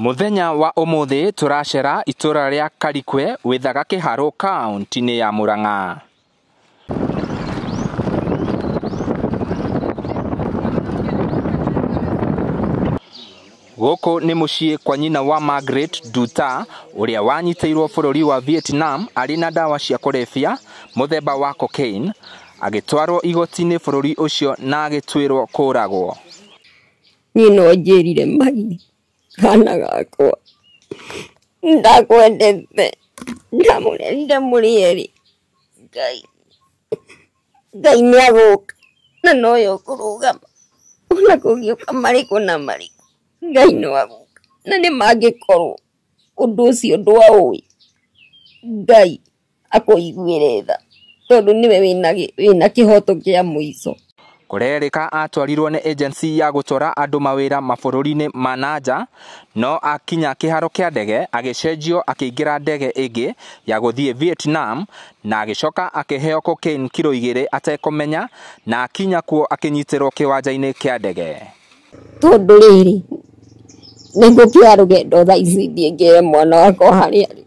Mũthenya wa ũmũthĩ tũracera itũra rĩa Karikwe wĩthaga Kĩharũ kaũntĩ-inĩ ya Murang'a. Gũkũ nĩ mũciĩ kwa nyina wa Margaret Nduta ũrĩa wanyitĩirwo bũrũri wa Vietnam arĩ na ndawa cia kũrebia mũthemba wa cocaine, agĩtwarwo igoti-inĩ bũrũri ũcio na agĩtuĩrwo kũũragwo. Niĩ no njĩrire mai kana gakwa ndakwendete ndamũrerire mũrĩ erĩ Ngai Ngai nĩ agũka na nowe ũkũrũgama ona kũngĩũka marĩkũ na marĩkũ Ngai no agũka na nĩ mangĩkorwo ũndũ ũcio ndwaũĩ Ngai akũiguĩre tha tondũ nĩwe wĩna kĩhoto kĩa mũico. Kũrerĩka atwarirwo nĩ agency ya gũtwara andũ mawĩra mabũrũri-inĩ ma nanja, no akinya kĩharo kĩa ndege agĩcenjio akĩingĩra ndege ĩngĩ ya gũthiĩ Vietnam na agĩcoka akĩheo cocaine kiro 2 atekũmenya na akinya kuo akĩnyitĩrwo kĩwanja-inĩ kĩa ndege. Tondũ rĩrĩ nĩngũkĩoya rũgendo thaa ici thiĩ ngĩre mwana wakwa harĩa arĩ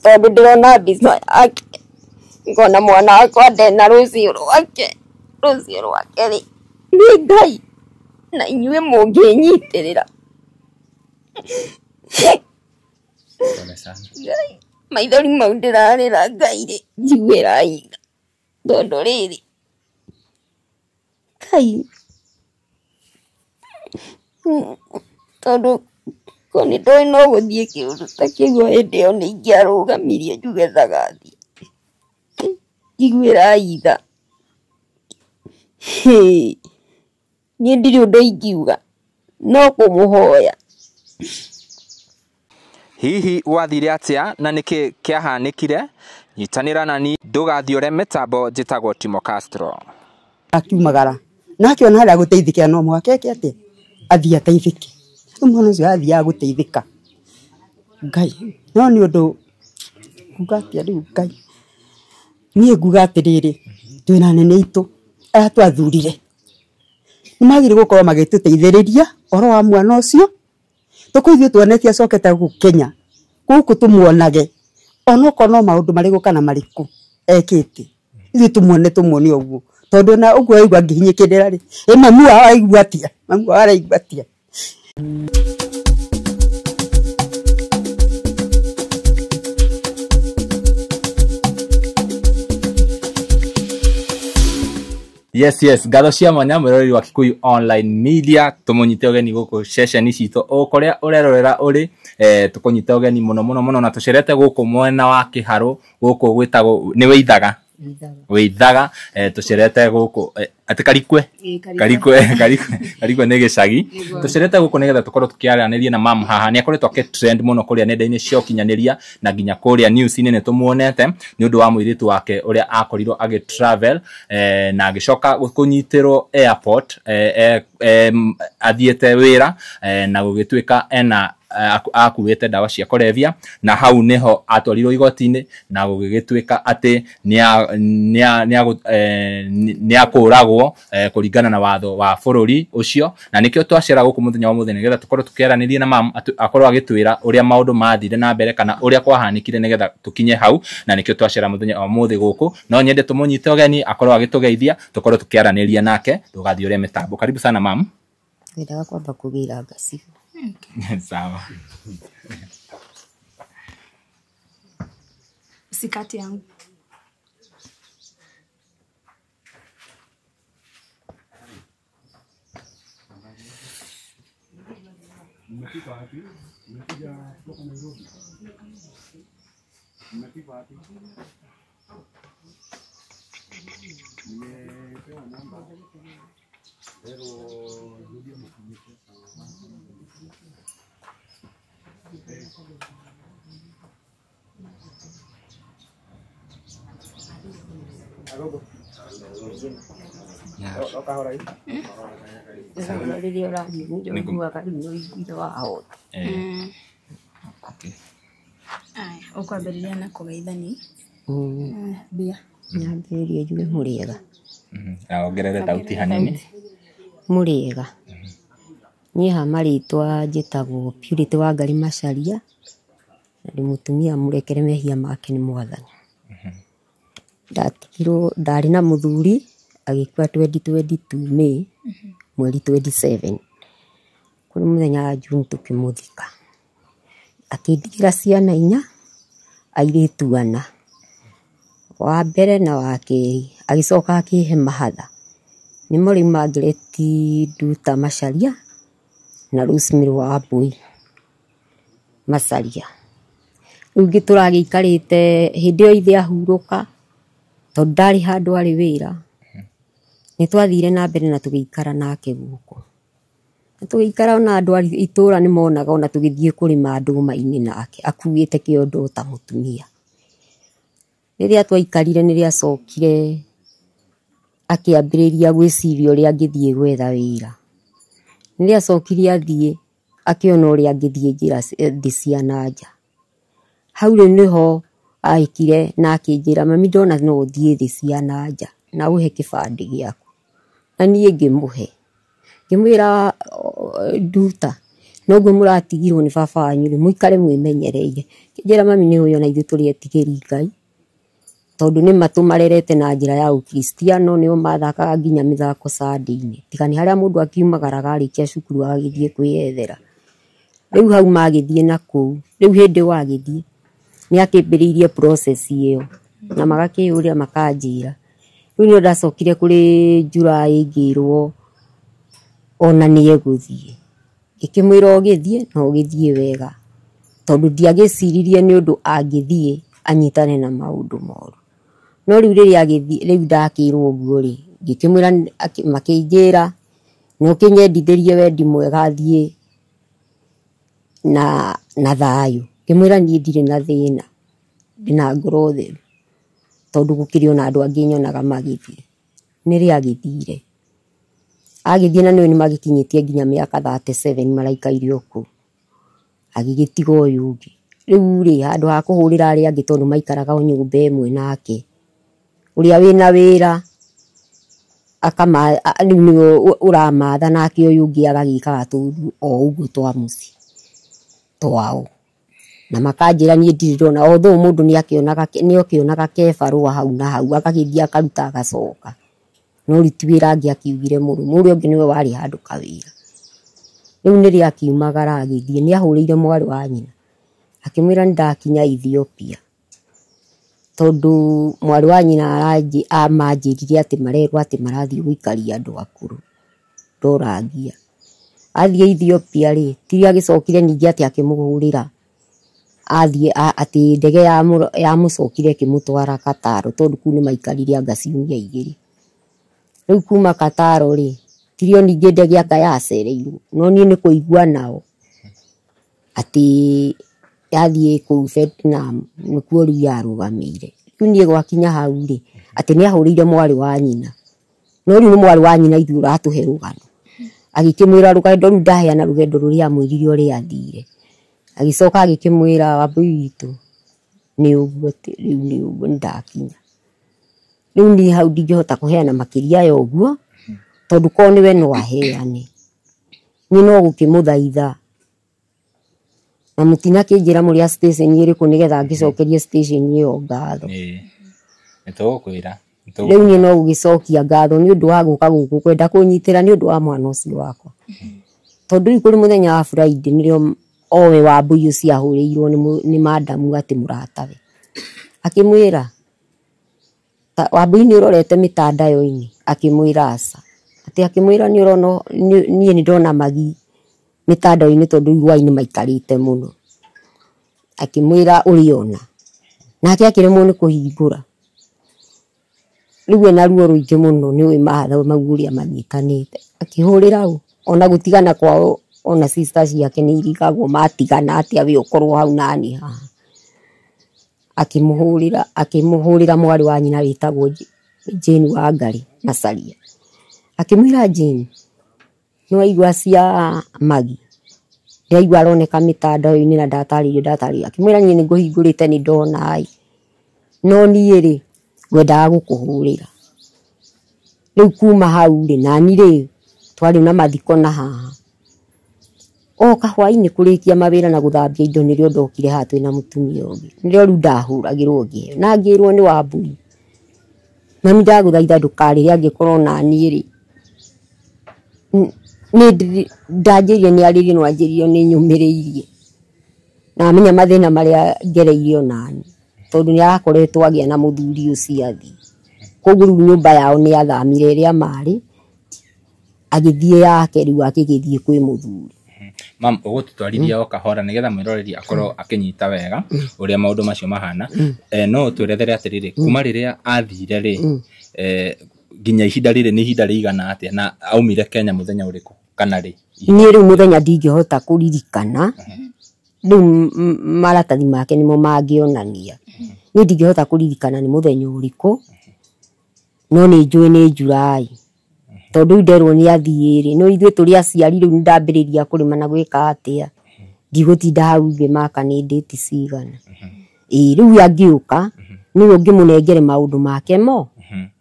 tondũ ndĩrona mbica yake ngona mwana wakwa ndena rũciũ rwake rũciũ rwake rĩ nĩ Ngai na inyuĩ mũngĩnyitĩrĩra. Ngai maithori mau ndĩrarĩra Ngai rĩ njiguĩrai tha tondũ rĩrĩ Ngai tondũ ko nĩ ndoĩ no gũthiĩ kĩũndũ ta kĩu o hĩndĩ ĩyo nĩ ingĩarũgamirie njuge ndagathiĩ. Njiguĩrai tha. Niĩ ndirĩ ũndũ ingiuga no kũmũhoya. Hihi gwathire atĩa na nĩkĩ kĩahanĩkire? Nyitanĩra nani ndũgathiore mĩtambo. Njĩtagwo Timo Castro. Akiumagara na akiona harĩa gũteithĩkĩra no mũhaka eke atĩa athiĩ ateithĩke. Rĩu mwana ũcio athiaga gũteithĩka Ngai no nĩ ũndũ nguga atĩa rĩu Ngai niĩ nguga atĩrĩrĩ twĩna anene aitũ arĩa twathurire nĩ magĩrĩirwo gũkorwo magĩtũteithĩrĩria ũhoro wa mwana ũcio tũkũ ithuĩ tuonete acokete gũkũ Kenya gũkũ tũmuonage onokorwo no maũndũ marĩkũ kana marĩkũ ekĩte ithuĩ tũmuone tũmuone ũguo tondũ ona ũguo aigua ngĩhinyĩkĩrĩra rĩ ĩ mamu wao aigua atĩa mamu wao araigua atĩa. Yes, yes, ngatho cia mwanya mwĩroreri wa Kikuyu Online Media tũmũnyite ũgeni gũkũ ceceni citũ o kũrĩa ũrerorera ũrĩ tũkũnyite ũgeni mũno mũno mũno na tũcerete gũkũ mwena wa Kĩharũ gũkũ gwĩtagwo nĩ Wĩithaga Wĩithaga tũcerete gũkũ atĩ Karikwe Karikwe Karikwe Karikwe nĩ gĩcagi tũcerete gũkũ nĩgetha tũkorwo tũkĩaranĩria na mamu haha nĩ akoretwo akĩ trend mũno kũrĩa nenda-inĩ cia ũkinyanĩria na nginya kũrĩa news-inĩ nĩ tũmuonete nĩ ũndũ wa mũirĩtu wake ũrĩa akorirwo agĩ travel na agĩcoka kũnyitĩrwo airport athiĩte wĩra na gũgĩtuĩka ena akuĩte ndawa cia kũrebia na hau nĩho atwarirwo igoti-inĩ na gũgĩgĩtuĩka atĩ nĩ akũragwo kũringana na watho wa bũrũri ũcio na nĩkĩo twacera gũkũ mũthenya wa ũmũthĩ nĩgetha tũkorwo tũkĩaranĩria na mamu akorwo agĩtwĩra ũrĩa maũndũ mathire na mbere kana ũrĩa kwahanĩkire nĩgetha tũkinye hau na nĩkĩo twacera mũthenya wa ũmũthĩ gũkũ no nyende tũmũnyite ũgeni akorwo agĩtũgeithia tũkorwo tũkĩaranĩria nake ndũgathiĩ ũrĩa mĩtambo. Karibu sana mamu. Ngwendaga kwamba kũgĩra ngaci. Sawa. Sikati yangu. Mmefika wapi? Mmekuja kutoka Nairobi? Mmefika wapi? Nimepewa namba. Pero Julia mkunyike. Rĩrĩa ũrathiĩ nĩũiguaga rĩu nĩ ũiguire wahota. Aya, ũkwambĩrĩria na kũgeithani. Mbia. Nyambĩrĩrie njuge mũrĩega. Na ongerere thauti hanini. Mũrĩega. Niĩ ha marĩtwa njĩtagwo Purity Wangari Macharia, na ndĩ mũtumia mũrekere mehia make nĩ Mwathani. Ndatigirwo, ndarĩ na mũthuri agĩkua 2022 May, mweri 27. Kũrĩ mũthenya wa June tũkĩmũthika. Akĩndigĩra ciana inya, airĩtu ana, wa mbere na wa kerĩ, agĩcoka akĩhe mahatha. Nĩmo rĩu Margaret Nduta Macharia na Rosemary Wambui Macharia. Rĩu ngĩ tũragĩikarĩte hĩndĩ ĩyo ithe ahurũka, tondũ ndarĩ handũ arĩ wĩra, nĩ twathire na mbere na tũgĩikara nake gũkũ. Na tũgĩikara ona andũ a itũra nĩ monaga ona tũgĩthiĩ kũrĩma ndũma-inĩ nake, akuĩte kĩondo ta mũtumia. Rĩrĩa twaikarire nĩrĩo acokire akĩambĩrĩria gwĩciria ũrĩa angĩthiĩ gwetha wĩra. Rĩrĩa acokire athiĩ akĩona ũrĩa angĩthiĩ njĩra thĩ cia na nja. Hau rĩu nĩho ahĩkire na akĩnjĩra, mami ndona no ũthiĩ thĩ cia na nja na ũhe kĩbandĩ gĩaku. Na niĩ ngĩmũhe. Ngĩmwĩra Nduta, noguo mũratigirwo nĩ baba wanyu rĩ, mũikare mwĩmenyereire. Akĩnjĩra mami nĩ ũĩ ona ithuĩ tũrĩ etigĩri Ngai, tondũ nĩ ma tũmarerete na njĩra ya ũkristiano, nĩo mathakaga nginya mĩthako Sunday-inĩ. Tiga nĩ harĩa mũndũ akiumagaraga arĩkia cukuru agagĩthiĩ kwĩyethera. Rĩu hau magĩthiĩ na kũu, rĩu hĩndĩ wagĩthiĩ nĩ akĩambĩrĩirie process ĩyo na magakĩyũria makanjĩra. Rĩu nĩo ndacokire kũrĩ July ngĩrwo ona nĩ egũthiĩ. Ngĩkĩmwĩra ũgĩthiĩ na ũgĩthiĩ wega, tondũ ndiagĩciririe nĩ ũndũ angĩthiĩ anyitane na maũndũ moru. No rĩu rĩrĩa agĩthiĩ, rĩu ndakĩrwo ũguo rĩ, ngĩkĩmwĩra, makĩnjĩra na ũkĩnyendithĩrie wendi mwega thiĩ na thayũ. Ngĩmwĩra niĩ ndirĩ na thĩna, ndĩna ngoro theru, tondũ gũkĩrĩ ona andũ angĩ nyonaga magĩthiĩ. Nĩrĩo agĩthire. Agĩthiĩ na nĩwe nĩmagĩkinyĩtie nginya mĩaka 37 maraikaire o kũu. Agĩgĩtiga ũyũ ũngĩ. Rĩu rĩ, handũ ha kũhũrĩra arĩa angĩ tondũ maikaraga o nyũmba ĩmwe nake, ũrĩa wĩna wĩra rĩu nĩwe ũramatha, nake ũyũ ũngĩ agagĩkaga tũũndũ o ũguo twa mũciĩ twao. Na makanjĩra niĩ ndirĩ ndona, although mũndũ nĩakĩonaga kebarũa hau na hau, agagĩthiĩ akaruta agacoka. No rĩu ti wĩra angĩakiugire mũrũme, ũrĩa ũngĩ nĩwe warĩ handũ kawĩra. Rĩu nĩrĩo akiumagara agĩthiĩ, nĩahũrĩire mwarĩ wa nyina, akĩmwĩra nĩndakinya Ethiopia, tondũ mwarĩ wa nyina amanjĩrire atĩ marerwo atĩ marathiĩ gũikaria andũ akũrũ, ndorangia. Athiĩ Ethiopia rĩ, tirio agĩcokire ningĩ atĩ akĩmũhũrĩra, athiĩ atĩ ndege yamũcokire ĩkĩmũtwara Qatar, tondũ kũu nĩmaikarire anga ciumia igĩrĩ. Rĩu kuma Qatar rĩ, tirio ningĩ ndege anga yacereirwo, no niĩ nĩ kũigua nao atĩ yathiĩ kũu Vietnam nĩkuo rĩu yarũgamĩire. Rĩu niĩ gwakinya hau rĩ, atĩ nĩahũrĩire mwarĩ wa nyina, no rĩu nĩ mwarĩ wa nyina ithuĩ ũratũhe rũgano. Agĩkĩmwĩra rũgendo rũu ndaheana rũgendo rũrĩa amwĩrire ũrĩa athire. Agĩcoka agĩkĩmwĩra Wambui witũ nĩ ũguo rĩu nĩ ũguo nĩndakinya. Rĩu niĩ hau ndingĩhota kũheana makĩria ya ũguo, tondũ korwo nĩwe no aheane. Niĩ no gũkĩmũthaitha. Na mũtinakĩnjĩra mũrĩ a station ĩrĩkũ nĩgetha ngĩcokerie station ĩyo ngatho. Nĩtũgũkwĩra. Rĩu niĩ no gũgĩcokia ngatho nĩ ũndũ wa gũka gũkũ kwenda kũnyitĩra nĩ ũndũ wa mwana ũcio wakwa. Tondũ rĩu kũrĩ mũthenya wa Friday nĩrĩo owe Wambui ũcio ahũrĩirwo nĩ madamu atĩ mũratawe. Akĩmwĩra, Wambui nĩ ũrorete mĩtandao-inĩ? Akĩmwĩra aca. Atĩ akĩmwĩra nĩ ũrona, niĩ nĩ ndona magi mĩtandao-inĩ tondũ rĩu hwaĩ-inĩ maikarĩte mũno. Akĩmwĩra ũrĩona. Nake akĩremwo nĩ kũhingũra. Rĩu ena ruo rũingĩ mũno nĩ ũĩ mahatha mau ũrĩa manyitanĩte. Akĩhũrĩra ũ, ona gũtigana kwao ona sister ciake nĩ irigagwo matigana atĩa we ũkorwo hau nani haha. Akĩmũhũrĩra mwarĩ wa nyina wĩtagwo Jane Wangari Macharia. Akĩmwĩra Jane, nĩ waigua cia Magi? Ndĩraigua aroneka mĩtandao-inĩ na ndatarĩirio. Akĩmwĩra niĩ nĩngũhingũrĩte nĩ ndona ĩ, no niĩ rĩ ngwendaga gũkũhũrĩra. Rĩu kuma hau rĩ, nani rĩ twarĩ na mathiko na haha. Oka hwainĩ kũrĩkia mawĩra na gũthambia indo nĩrĩo ndokire haha twĩna mũtumia ũngĩ. Nĩrĩo rĩu ndahũragĩrwo ngĩheo na ngĩrwo nĩ Wambui, mami ndagũthaitha ndũkarĩre angĩkorwo naniĩ rĩ nĩ ndanjĩrire nĩ arĩrie no anjĩrire nĩ nyũmĩrĩirie na amenya mathĩna marĩa ngereire onani tondũ nĩ arakoretwo agĩa na mũthuri ũcio athiĩ. Koguo rĩu nyũmba yao nĩ athamire ĩrĩa marĩ agĩthiĩ yake rĩu akĩgĩthiĩ kwĩ mũthuri. Mam, ũgũtũtwarithia o kahora nĩgetha mwĩroreri akorwo akĩnyita wega ũrĩa maũndũ macio mahana. No ũtwerethere atĩrĩrĩ, kuma rĩrĩa athire rĩ, nginya ihinda rĩrĩ nĩ ihinda rĩigana atĩa, na aumire Kenya mũthenya ũrĩkũ kana rĩ? Niĩ rĩu mũthenya ndingĩhota kũririkana, rĩu maratathi make nĩmo mangĩonania. Niĩ ndingĩhota kũririkana nĩ mũthenya ũrĩkũ, no nĩ njũĩ nĩ July. Tondũ rĩu nderwo nĩ athiĩ rĩ, no ithuĩ tũrĩ aciari rĩu nĩndambĩrĩria kũrĩma na gwĩka atĩa, ndigũtinda hau ngĩmaka nĩ ndĩti cigana. Ĩĩ rĩu angĩũka nĩwe ũngĩmũnengere maũndũ make mo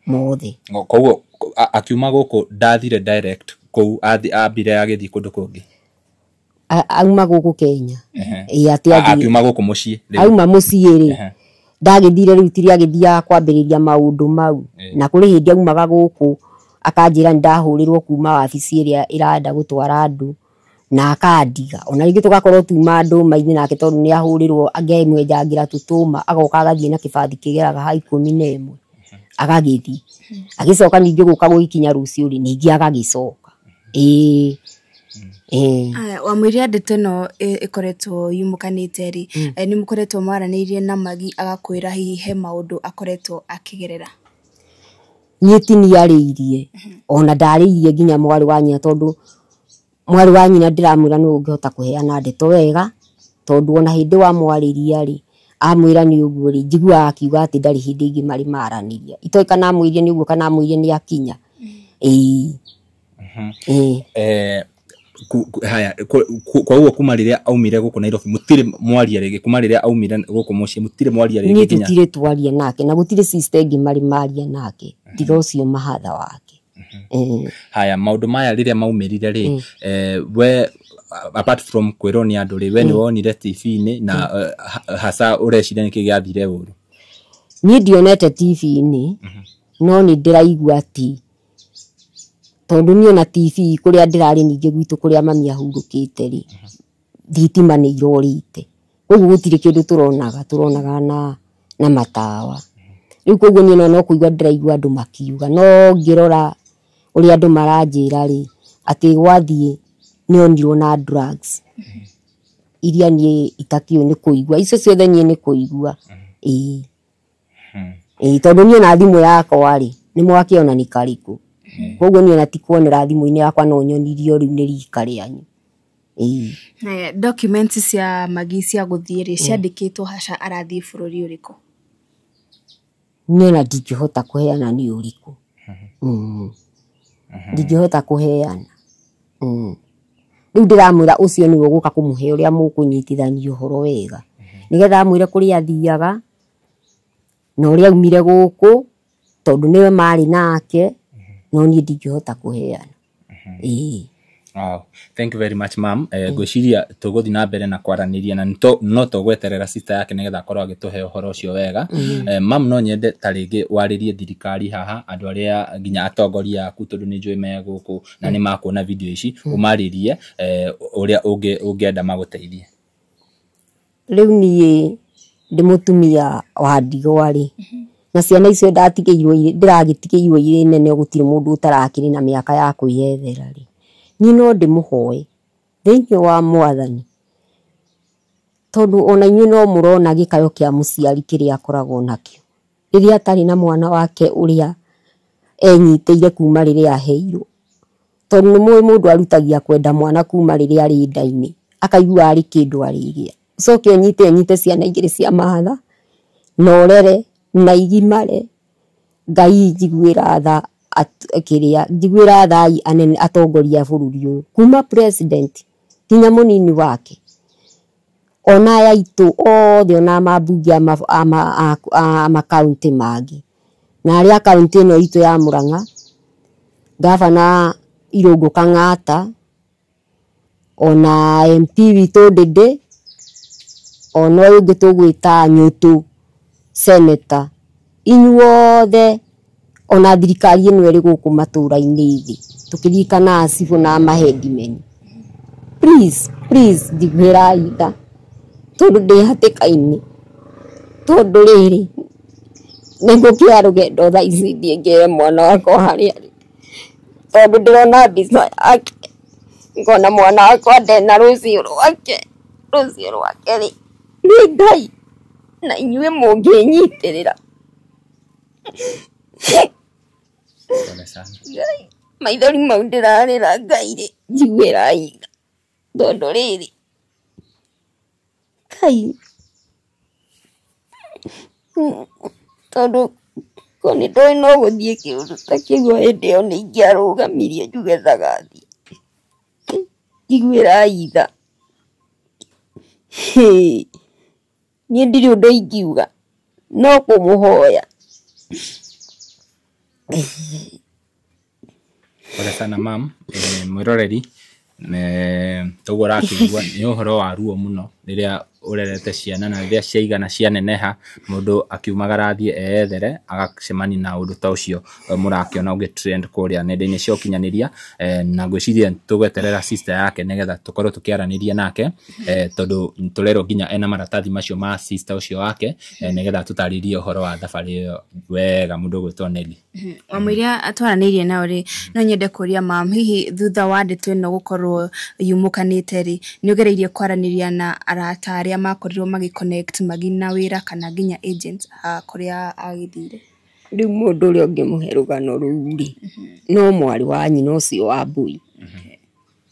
mothe. Koguo akiuma gũkũ ndathire direct kũu, ambire agĩthiĩ kũndũ kũngĩ. Auma gũkũ Kenya. Ĩĩ atĩ athiĩ. Akiuma gũkũ mũciĩ rĩu. Auma mũciĩ rĩ, ndagĩthire rĩu tiri agĩthiaga kwambĩrĩria maũndũ mau. Na kũrĩ hĩndĩ aumaga gũkũ akanjĩra nĩndahũrĩrwo kuma wabici ĩrĩa ĩrenda gũtwara andũ na akandiga. Ona rĩngĩ tũgakorwo tuma ndũma-inĩ nake tondũ nĩ ahũrĩrwo ngemwenjangĩra tũtũma, agoka agathiĩ na kĩbathi kĩgeraga ha 11 agagĩthiĩ. Agĩcoka ningĩ gũka gũgĩkinya rũciũ rĩ, ningĩ agagĩcoka. Ĩĩ. Aya, wamwĩria ndeto ĩno ĩkoretwo yumũkanĩte rĩ, nĩ mũkoretwo mwaranĩirie na Magi agakwĩra hihi he maũndũ akoretwo akĩgerera? Niĩ ti niarĩirie, ona ndarĩirie nginya mwarĩ wa nyina, tondũ mwarĩ wa nyina ndĩramwĩra nĩ ũngĩhota kũheana ndeto wega, tondũ ona hĩndĩ wa mwarĩria rĩ, amwĩra nĩ ũguo rĩ, njiguaga akiuga atĩ ndarĩ hĩndĩ ĩngĩ marĩ maranĩria. Itoĩ kana amwĩrire nĩ ũguo kana amwĩrire nĩ akinya. Ĩĩ. Ĩĩ. Haya, koguo kuma rĩrĩa aumire gũkũ Nairobi mũtirĩ mwaria rĩngĩ, kuma rĩrĩa aumire gũkũ mũciĩ mũtirĩ mwaria rĩngĩ Niĩ nginya? tũtirĩ twaria nake, na gũtirĩ sister ĩngĩ marĩ maria nake tiga ũcio mahatha wake. Haya, maũndũ maya rĩrĩa maumĩrire rĩ, we apart from kwĩrwo nĩ andũ rĩ, we nĩ wonire TV-inĩ na hasa ũreciria nĩkĩ gĩathire ũru? Niĩ ndionete TV-inĩ, no nĩ ndĩraigua atĩ tondũ niĩ ona TV kũrĩa ndĩrarĩ ningĩ gwitũ kũrĩa mami ahurũkĩte rĩ, thitima nĩ irorĩte, koguo gũtirĩ kĩndũ tũronaga, tũronaga na matawa. Rĩu koguo niĩ no kũigua ndĩraigua andũ makiuga, no ngĩrora ũrĩa andũ maranjĩra rĩ, atĩ gwathiĩ nĩ onirwo na drugs iria niĩ itakĩũĩ nĩ kũigua, icio ciothe niĩ nĩ kũigua. Ĩĩ. Ĩĩ, tondũ niĩ na thimũ yakwa rĩ, nĩ mwakĩona nĩ karĩkũ. Koguo niĩ ona ti kuonera thimũ-inĩ yakwa no nyonirio rĩu nĩ rika rĩanyu. Ĩĩ. Documents cia Magi cia gũthiĩ rĩ, ciandĩkĩtwo haca arathiĩ bũrũri ũrĩkũ? Niĩ ona ndingĩhota kũheana nĩ ũrĩkũ. Ndingĩhota kũheana. Rĩu ndĩramwĩra ũcio nĩwe ũgũka kũmũhe ũrĩa mũkũnyitithania ũhoro wega, nĩgetha amwĩre kũrĩa athiaga na ũrĩa aumire gũkũ, tondũ nĩwe marĩ nake, no niĩ ndingĩhota kũheana. Ĩĩ. Wow. Thank you very much ma'am. Ngwĩciria tũgũthiĩ na mbere na kwaranĩria na no tũgweterera sister yake nĩgetha akorwo agĩtũhe ũhoro ũcio wega. Ma'am, no nyende ta rĩngĩ warĩrie thirikari haha, andũ arĩa nginya atongoria aku, tondũ nĩ njũĩ me gũkũ na nĩ makuona video ici, ũmarĩrie ũrĩa ũngĩenda magũteithie. Rĩu niĩ ndĩ mũtumia wa ndigwa rĩ, na ciana icio ndatigĩirwo ndĩragĩtigĩirwo irĩ nene, gũtirĩ mũndũ ũtarakĩrĩ na mĩaka ya kwĩyethera rĩ, niĩ no ndĩmũhoe thĩinĩ wa Mwathani, tondũ ona inyuĩ no mũrona gĩkayo kĩa mũciari kĩrĩa akoragwo nakĩo rĩrĩa atarĩ na mwana wake ũrĩa enyitĩire kuma rĩrĩa aheirwo, tondũ nĩ mũĩ mũndũ arutagia kwenda mwana kuma rĩrĩa arĩ nda-inĩ, akaigua arĩ kĩndũ arĩgĩa, ũcoke ũnyite ciana igĩrĩ cia mahatha na ũrere na igimare. Ngai njiguĩra tha kĩrĩa njiguĩra tha anene atongoria a bũrũri ũyũ, kuma president nginya mũnini wake, ona aya aitũ othe, ona mambunge a makaunti mangĩ, na arĩa kaunti ĩno itũ ya Murang'a, gavana Irũngũ Kang'ata Ona MP witũ Ndĩndĩ, ona ũyũ ũngĩ tũgwĩta Nyũtũ senator, inyuothe ona thirikari ĩno ĩrĩ gũkũ matũra-inĩ thĩ tũkĩririkana cibũ na maheadmen, please please njiguĩrai tha tondũ ndĩ hatĩka-inĩ, tondũ rĩrĩ nĩngũkĩoya rũgendo thaa ici thiĩ ngere mwana wakwa harĩa arĩ, tondũ ndĩrona mbica yake ngona mwana wakwa ndena rũciũ rwake, rũciũ rwake rĩ nĩ Ngai na inyuĩ mũngĩnyitĩrĩra. Pole sana. Ngai, maithori mau ndĩrarĩra Ngai rĩ njiguĩrai tha tondũ rĩrĩ Ngai, tondũ ko nĩ ndoĩ no gũthiĩ kĩũndũ ta kĩu o hĩndĩ ĩyo nĩ ingĩarũgamirie njuge ndagathiĩ. Njiguĩrai tha. Niĩ ndirĩ ũndũ ingiuga no kũmũhoya. Pole sana mam. Mwĩroreri, toguo ũrakĩigua nĩ ũhoro wa ruo mũno rĩrĩa ũrerete ciana na rĩrĩa ciaigana cianeneha mũndũ akiumagara athiĩ eyethere agacemania na ũndũ ta ũcio mũrakĩona ũgĩ trend kũrĩa nenda-inĩ cia ũkinyanĩria. Na ngwĩciria tũgweterera sister yake nĩgetha tũkorwo tũkĩaranĩria nake, tondũ tũrerwo nginya ena maratathi macio ma sister ũcio wake, nĩgetha tũtarĩrie ũhoro wa thabarĩ ĩyo wega mũndũ ũgwĩtwo Nelly. Wamũiria twaranĩirie nao rĩ, no nyende kũria mam, hihi thutha wa ndeto ĩno gũkorwo yumũkanĩte rĩ, nĩ ũgereirie kwaranĩria na arata arĩa makorirwo magĩ connect Magi na wĩra kana nginya agent kũrĩa agĩthire? Rĩu mũndũ ũrĩa ũngĩmũhe rũgano rũu rĩ, no mwarĩ wa nyina ũcio wa Mbui,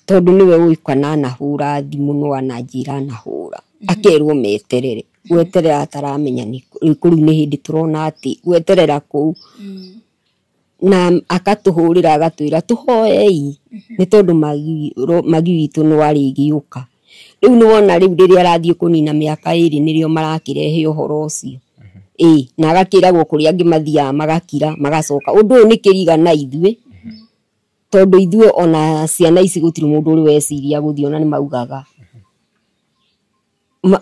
tondũ nĩwe ũĩ kana anahũra thimũ no ananjĩra anahũra akerwo meterere, gweterera ataramenya nĩ kũu nĩ hĩndĩ tũrona atĩ gweterera kũu, na akatũhũrĩra agatwĩra tũhoei nĩ tondũ Magi witũ nĩ warĩgĩũka. Rĩu nĩ wona rĩu rĩrĩa arathiĩ kũnina mĩaka ĩrĩ nĩrĩo marakĩrehe ũhoro ũcio. Ĩĩ, na agakĩragwo kũrĩa angĩ mathiaga magakira magacoka. Ũndũ ũyũ nĩ kĩriga na ithuĩ, tondũ ithuĩ ona ciana ici gũtirĩ mũndũ ũrĩ weciria gũthiĩ, ona nĩ maugaga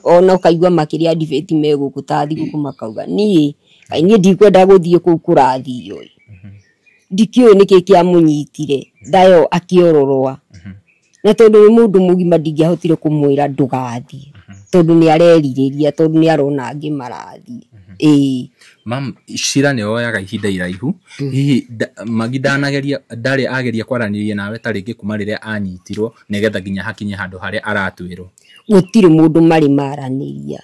ona ũkaigua makĩria debate me gũkũ ta thigũkũ makauga niĩ kaĩ niĩ ndikwenda gũthiĩ kũu kũrathio ĩ, ndikĩũĩ nĩkĩ kĩamũnyitire thayo akĩororoa, na tondũ nĩ mũndũ mũgima ndingĩahotire kũmwĩra ndũgathiĩ tondũ nĩ arerirĩria, tondũ nĩ arona angĩ marathiĩ. Ĩĩ. Mam, cira nĩ woyaga ihinda iraihu. Hihi Magi ndanageria, ndarĩ ageria kwaranĩria nawe ta rĩngĩ kuma rĩrĩa anyitirwo nĩgetha nginya hakinye handũ harĩa aratuĩrwo? Gũtirĩ mũndũ marĩ maranĩria,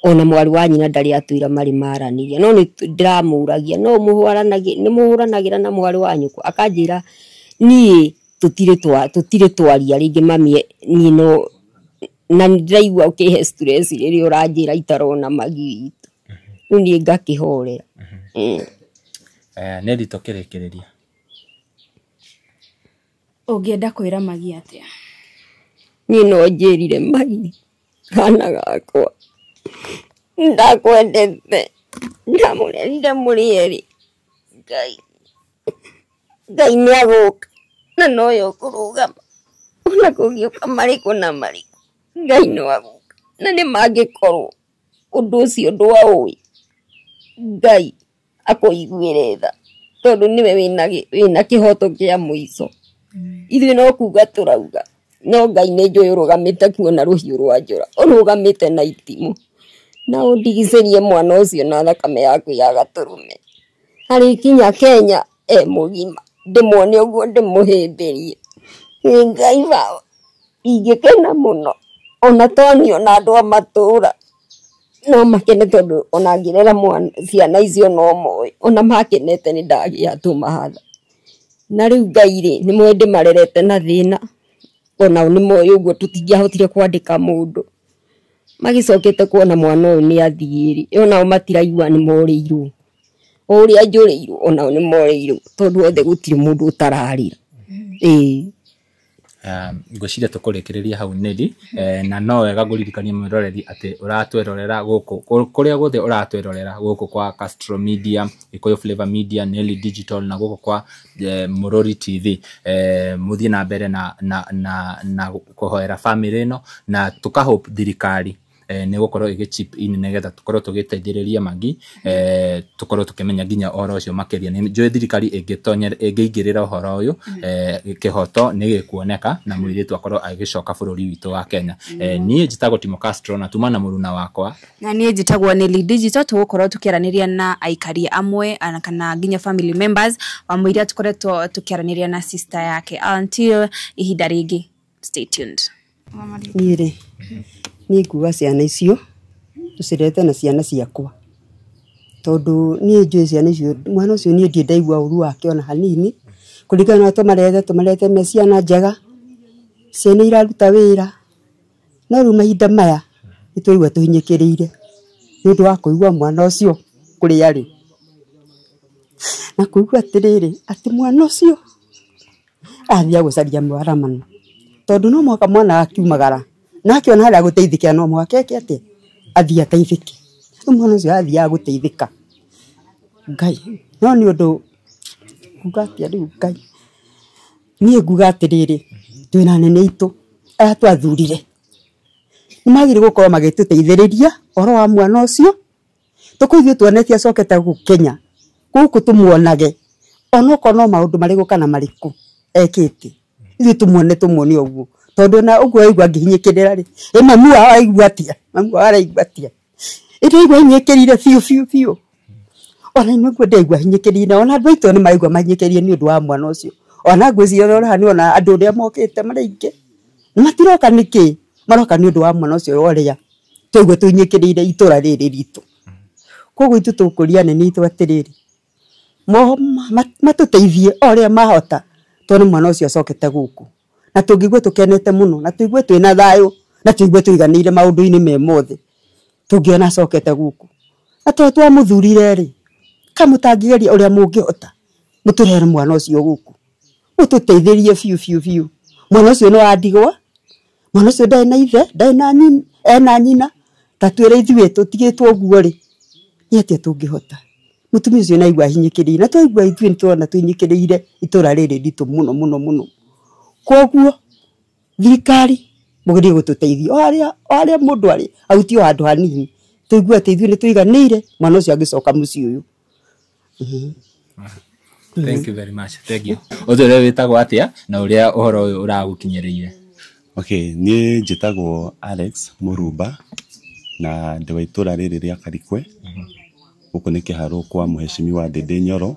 ona mwarĩ wa nyina ndarĩ atwĩra marĩ maranĩria, no nĩ ndĩramũragia no mũhũranagĩra, nĩ mũhũranagĩra na mwarĩ wa nyũkwa? Akanjĩra niĩ tũtirĩ twaria rĩngĩ mami, niĩ no na ndĩraigua ũkĩhe stress rĩrĩa ũranjĩra itarona Magi witũ, rĩu niĩ ngakĩhorera. Nelly, tũkĩrĩkĩrĩria, Ũngĩenda kwĩra Magi atĩa? Niĩ no njĩrire Magi, kana gakwa ndakwendete, ndamũrerire mũrĩ erĩ, Ngai Ngai nĩ agũka na nowe ũkũrũgama, ona kũngĩũka marĩkũ na marĩkũ, Ngai no agũka na nĩ mangĩkorwo ũndũ ũcio ndwaũĩ, Ngai akũiguĩre tha tondũ nĩwe wĩna kĩhoto kĩa mũico. Ithuĩ no kuga tũrauga, no Ngai nĩ njũĩ ũrũgamĩte kuo na rũhiũ rwa njora, ũrũgamĩte na itimũ, na ũndigicĩrie mwana ũcio na thakame yaku ya gatũrũme, arĩkinya Kenya e mũgima, ndĩmuone ũguo ndĩmũhĩmbĩrie. Ĩ Ngai baba, ingĩkena mũno ona toni ona andũ a matũra no makene, tondũ ona ngĩrera ciana icio no moĩ, ona makenete nĩ ndagĩa tũmahatha. Na rĩu Ngai rĩ, nĩ moĩ ndĩmarerete na thĩna, onao nĩ moĩ ũguo tũtingĩahotire kwandĩka mũndũ, magĩcokete kuona mwana ũyũ nĩ athiĩ rĩ, onao matiraigua nĩ morĩirwo, o ũrĩa njũrĩirwo onao nĩ morĩirwo, tondũ othe gũtirĩ mũndũ ũtararĩra. Ĩĩ. Ngwĩciria tũkũrĩkĩrĩria hau Nelly, na no wega ngũririkanie mwĩroreri atĩ ũratwĩrorera gũkũ kũrĩa guothe ũratwĩrorera gũkũ kwa Castro Media, Gĩkũyũ Flavor Media, Nelly Digital na gũkũ kwa Mũrori TV. Mũthiĩ na mbere na kũhoera family ĩno na tũka hope thirikari nĩ gũkorwo ĩgĩ chip in nĩgetha tũkorwo tũgĩteithĩrĩria Magi, tũkorwo tũkĩmenya nginya ũhoro ũcio makĩria. Nĩ njũĩ thirikari ĩngĩingĩrĩra ũhoro ũyũ, kĩhoto nĩ gĩkuoneka na mũirĩtu akorwo agĩcoka bũrũri witũ wa Kenya. Niĩ njĩtagwo Timo Castro na tuma na mũruna wakwa na niĩ njĩtagwo Nelly Digital. Tũgũkorwo tũkĩaranĩria na aikari amwe ana kana nginya family members wa mũira tũkoretwo tũkĩaranĩria na sister yake. Until ihinda rĩngĩ, stay tuned. Niĩ rĩ, niĩ nguga ciana icio tũcirete na ciana ciakwa, tondũ niĩ njũĩ ciana icio, mwana ũcio niĩ ndirĩ ndaigua ũru wake ona hanini, kũringana na tũmarete me ciana njega, ciana iraruta wĩra. No rĩu mahinda maya nĩ twaigua tũhinyĩkĩrĩire nĩ ũndũ wa kũigua mwana ũcio kũrĩa arĩ, na kũigua atĩrĩrĩ atĩ mwana ũcio athiĩ gũcaria mwaramano, tondũ no mũhaka mwana akiumagara na akiona harĩa gũteithĩkĩra, no mũhaka eke atĩa, athiĩ ateithĩke. Rĩu mwana ũcio athiaga gũteithĩka, Ngai, no nĩ ũndũ nguga atĩa rĩu Ngai, niĩ nguga atĩrĩrĩ, twĩna anene aitũ arĩa twathurire, nĩ magĩrĩirwo gũkorwo magĩtũteithĩrĩria ũhoro wa mwana ũcio, tũkũ ithuĩ tuonete acokete gũkũ Kenya, gũkũ tũmuonage onokorwo no maũndũ marĩkũ kana marĩkũ ekĩte, ithuĩ tũmuone ũguo, tondũ na ũguo aigua angĩhinyĩkĩrĩra rĩ, ĩ mamu wao aigua atĩa, mamu wao araigua atĩa, ĩ ndaigua hinyĩkĩrĩire biũ biũ biũ, ona nĩguo ndaigua hinyĩkĩrĩire, ona andũ aitũ nĩ maraigua mahinyĩkĩrĩire nĩ ũndũ wa mwana ũcio. Ona ngwĩciria ũrora nĩ ona andũ ũrĩa mokĩte marĩ aingĩ matiroka nĩkĩ, maroka nĩ ũndũ wa mwana ũcio ũrĩa twaigua tũhinyĩkĩrĩire itũra rĩrĩ ritũ. Koguo ithuĩ tũkũria anene aitũ atĩrĩrĩ, matũteithie o ũrĩa mahota, tondũ mwana ũcio acokete gũkũ, na tũngĩigua tũkenete mũno, na tũigue twĩna thayũ, na tũigue tũiganĩire maũndũ-inĩ me mothe tũngĩona acokete gũkũ. Na tondũ twamũthurire rĩ, kamũtangĩgeria ũrĩa mũngĩhota mũtũrehere mwana ũcio gũkũ, mũtũteithĩrie biũ biũ biũ. Mwana ũcio nĩ wa ndigwa, mwana ũcio ndarĩ na ithe, ndarĩ na nyina, ena nyina, ta twĩre ithuĩ tũtigĩtwo ũguo rĩ, nĩ atĩa tũngĩhota? Mũtumia ũcio nĩ aigua ahinyĩkĩrĩire, na twaigua ithuĩ nĩ tũrona tũhinyĩkĩrĩire itũra rĩrĩ ritũ mũno mũno mũno. Koguo thirikari mũgerie gũtũteithia o harĩa mũndũ arĩ, ahutie o handũ hanini, tũigue atĩ ithuĩ nĩ tũiganĩire, mwana ũcio angĩcoka mũciĩ ũyũ. Thank you very much. Thank you. Ũtũre wĩtagwo atĩa na ũrĩa ũhoro ũyũ ũragũkinyĩrĩire? Okay, niĩ njĩtagwo Alex Mũrumba na ndĩ wa itũra rĩrĩ rĩa Karikwe. Gũkũ nĩ kĩharũ kwa mũheshimiwa Ndĩndĩ Nyoro,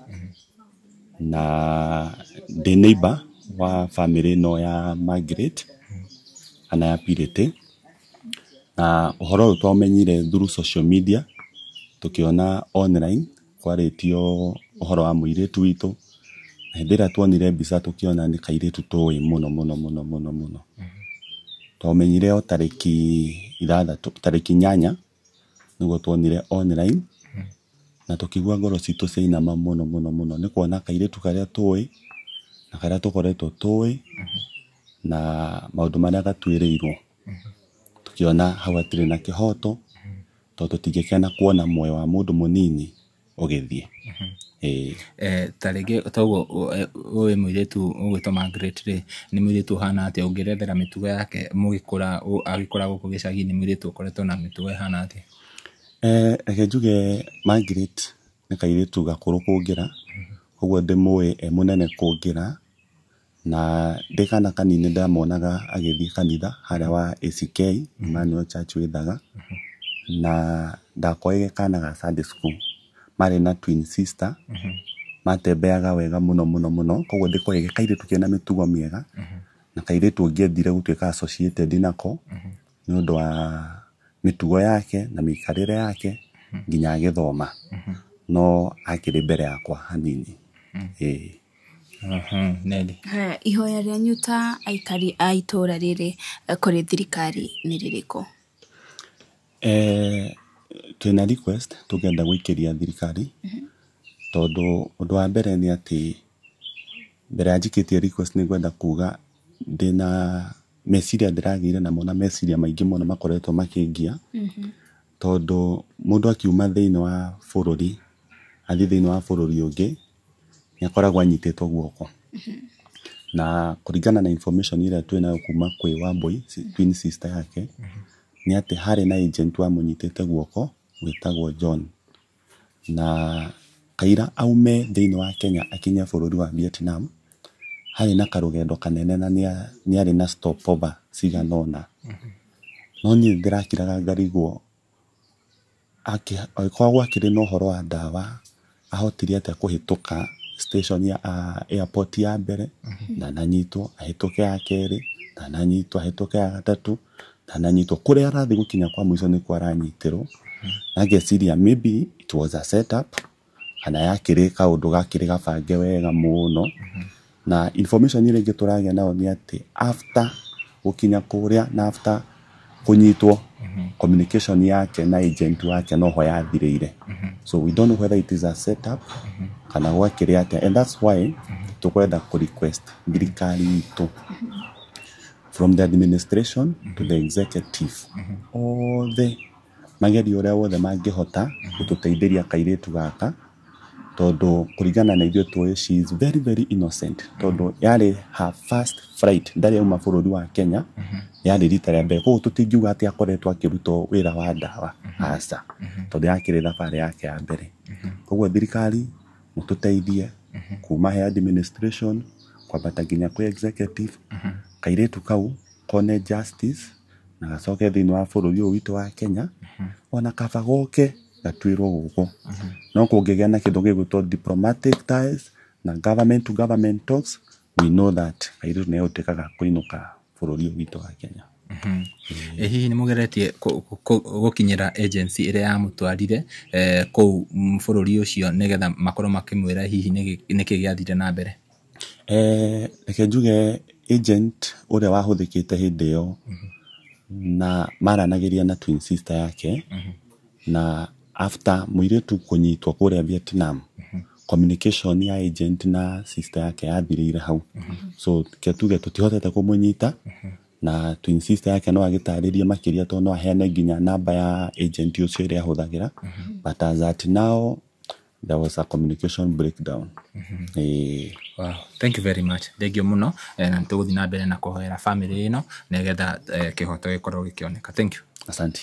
na ndĩ neighbor wa family ĩno ya Margaret kana ya Purity. Na ũhoro ũyũ twamenyire through social media, tũkĩona online kwarĩtio ũhoro wa mũirĩtu witũ, na hĩndĩ ĩrĩa tuonire mbica tũkĩona nĩ kairĩtu tũĩ mũno mũno mũno mũno mũno. Twamenyire o tarĩki 6, tarĩki 8 nĩguo tuonire online, na tũkĩigua ngoro citũ ciainama mũno mũno mũno nĩ kuona kairĩtu karĩa tũĩ na karĩa tũkoretwo tũĩ na maũndũ marĩa gatuĩrĩirwo, tũkĩona hau hatirĩ na kĩhoto, tondũ tũtingĩkena kuona muoyo wa mũndũ mũnini ũgĩthiĩ. Ta rĩngĩ toguo ũyũ mũirĩtu ũgwĩtwo Margaret rĩ, nĩ mũirĩtu ũhana atĩa? Ũngĩerethera mĩtugo yake mũgĩkũra, agĩkũra gũkũ gĩcagi-inĩ, mũirĩtu ũkoretwo na mĩtugo ĩhana atĩa? Reke njuge Margaret nĩ kairĩtu gakũrũ kũngĩra, koguo ndĩmũĩ e mũnene kũngĩra, na ndĩ kana kanini ndamuonaga agĩthiĩ kanitha harĩa wa ACK Emmanuel Church wĩthaga, na ndakorire kana ga Sunday school marĩ na twin sister, matembeaga wega mũno mũno mũno, koguo ndĩkoĩ kairĩtu kena mĩtugo mĩega, na kairĩtu ũngĩendire gũtuĩka associated nako nĩ ũndũ wa mĩtugo yake na mĩikarĩre yake nginya agĩthoma, no akĩrĩ mbere yakwa hanini. Nelly. Ihoya rĩanyu ta aikari a itũra rĩrĩ kũrĩ thirikari nĩ rĩrĩkũ? Twĩna request tũngĩenda gũikĩria thirikari, tondũ ũndũ wa mbere nĩ atĩ mbere ya njikĩtie request nĩ ngwenda kuga Ndĩna meciria ndĩragĩire namo na meciria maingĩ mũno makoretwo makĩngia, tondũ mũndũ akiuma thĩinĩ wa bũrũri athiĩ thĩinĩ wa bũrũri ũngĩ nĩ akoragwo anyitĩtwo guoko. Na kũringana na information ĩrĩa twĩnayo kuma kwĩ Wambui, twin sister yake, nĩ atĩ harĩ na agent wamũnyitĩte guoko wĩtagwo John. Na kaira aume thĩinĩ wa Kenya akinye bũrũri wa Vietnam, harĩ na karũgendo kanene na nĩ arĩ na stopover cigana ũna. No niĩ ndĩrakiraga ngarigwo angĩkorwo gwakĩrĩ na ũhoro wa ndawa, ahotire atĩa kũhĩtũka station ya airport ya mbere ndananyitwo, ahĩtũke ya kerĩ ndananyitwo, ahĩtũke ya gatatũ ndananyitwo, kũrĩa arathiĩ gũkinya kwa mũico nĩkuo aranyitĩrwo. Na ngeciria maybe it was a setup kana yakĩrĩ kaũndũ gakĩrĩ gabange wega mũno. Na information ĩrĩa ĩngĩ tũragĩa nayo nĩ atĩ after gũkinya kũrĩa na after kũnyitwo, communication yake na agent wake noho yathirĩire. So we don't know whether it is a setup kana gwakĩrĩ atĩa, and that's why tũkwenda kũ request thirikari itũ, from the administration to the executive, othe magerie ũrĩa wothe mangĩhota gũtũteithĩria kairĩtu gaka, tondũ kũringana na ithuĩ tũĩ she is very very innocent, tondũ yarĩ her first flight, ndarĩ auma bũrũri wa Kenya, yarĩ rita rĩa mbere. Koguo tũtingiuga atĩ akoretwo akĩrutwo wĩra wa ndawa, aca, tondũ yakĩrĩ thabarĩ yake ya mbere. Koguo thirikari mũtũteithie kuma he administration kwambata nginya kwĩ executive, kairĩtu kau kone justice na gacoke thĩinĩ wa bũrũri ũyũ witũ wa Kenya, ona kaba goke gatuĩrwo gũkũ. No kũngĩgĩa na kĩndũ gĩgwĩtwo diplomatic ties na government to government talks, we know that kairĩtu nĩ egũtuĩka ga kũinũka bũrũri ũyũ witũ wa Kenya. Ĩ hihi nĩ mũgeretie gũkinyĩra agency ĩrĩa yamũtwarire kũu bũrũri ũcio nĩgetha makorwo makĩmwĩra hihi nĩkĩ gĩathire na mbere? Reke njuge agent ũrĩa wahũthĩkĩte hĩndĩ ĩyo na maranagĩria na twin sister yake, na after mũirĩtu kũnyitwo kũrĩa Vietnam, communication ya agent na sister yake yathirĩire hau. So ke tuge tũtihotete kũmũnyita, na twin sister yake no agĩtarĩrie makĩria tondũ no aheane nginya namba ya agent ũcio ĩrĩa ahũthagĩra, but as at now there was a communication breakdown. Wow. Thank you very much. Thank you mũno, na nĩtũgũthiĩ na mbere na kũhoera family ĩno nĩgetha kĩhoto gĩkorwo gĩkĩoneka. Thank you. Asante.